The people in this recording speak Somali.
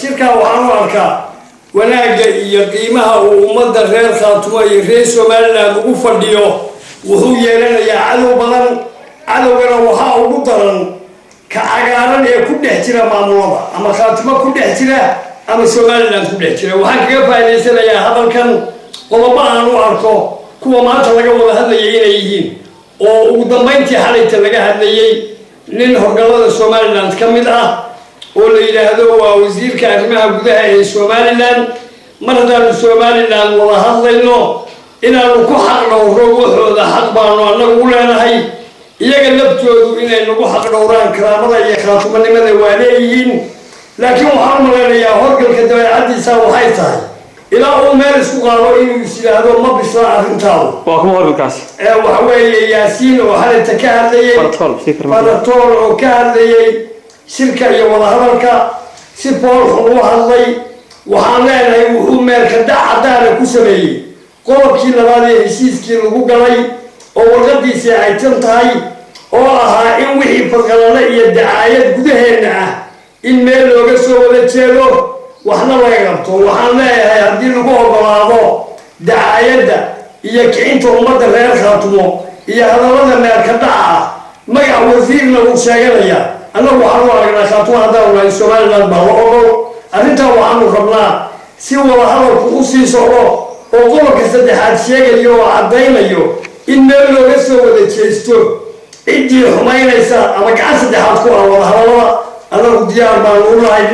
Shirkaa waxaan u arkaa wanaagga iyo qiimaha uu ummadda reer Khaatumo iyo reer Somaliland ugu fadhiyo. Wuxuu yeelanayaa cadow badan. Cadowgana waxaa ugu daran ka cagaaran ee ku dhex jira maamulada, ama Khaatumo ku dhex jira ama Somaliland ku dhex jira. Waxaan kaga faa'idaysanayaa hadalkan qodobo aan u arko kuwa maanta laga wada hadlayay inay yihiin, oo ugu dambayntii xalayta laga hadlayay nin horgalada Somaliland ka mid ah oo la yidhaahdo waa wasiirka arrimaha gudaha ee Somaliland. Mar haddaanu Somaliland wada hadlayno, inaanu ku xaq dhowro waxooda xaq baanu annagu u leenahay. Iyaga laftoodu inay nagu xaq dhowraan karaamada iyo khaatumanimada waa leeyihiin. Laakiin waxaan u malaynayaa horgalka dabeecaddiisa waxay tahay ilaa uu meel isku qaado inuu is yidhaahdo ma bisla arrintaadu. Waa kuma horgalkaasi? Waxa weeye Yaasiin oo xalayta ka hadlayay, Faratool oo ka hadlayay shirka iyo wadahadalka, si fool xun u hadlay. Waxaan leenahay wuxuu meelka dhac caddaana ku sameeyey qodobkii labaad ee heshiiskii lagu galay, oo warqadiisii ay tan tahay, oo ahaa in wixii fadqalale iyo dacaayad gudaheenna ah in meel looga soo wada jeedo, waxna laga qabto. Waxaan leeyahay haddii lagu ogolaado dacaayadda iyo kicinta ummadda reer Khaatumo iyo hadallada meelka dhaca ah, magac wasiirna uu sheeganaya, annagu waxaanu aragnaa Khaatumo haddaanu nahay Somaliland baa la ogol arrintaa. Waxaanu rabnaa si wada hadalku u sii socdo, oo qodobka saddexaad sheegayo oo caddaynayo in meel looga soo wada jeesto ciddii xumaynaysa ama gacan saddexaad ku ah wada hadallada. Annagu diyaar baanu u nahay.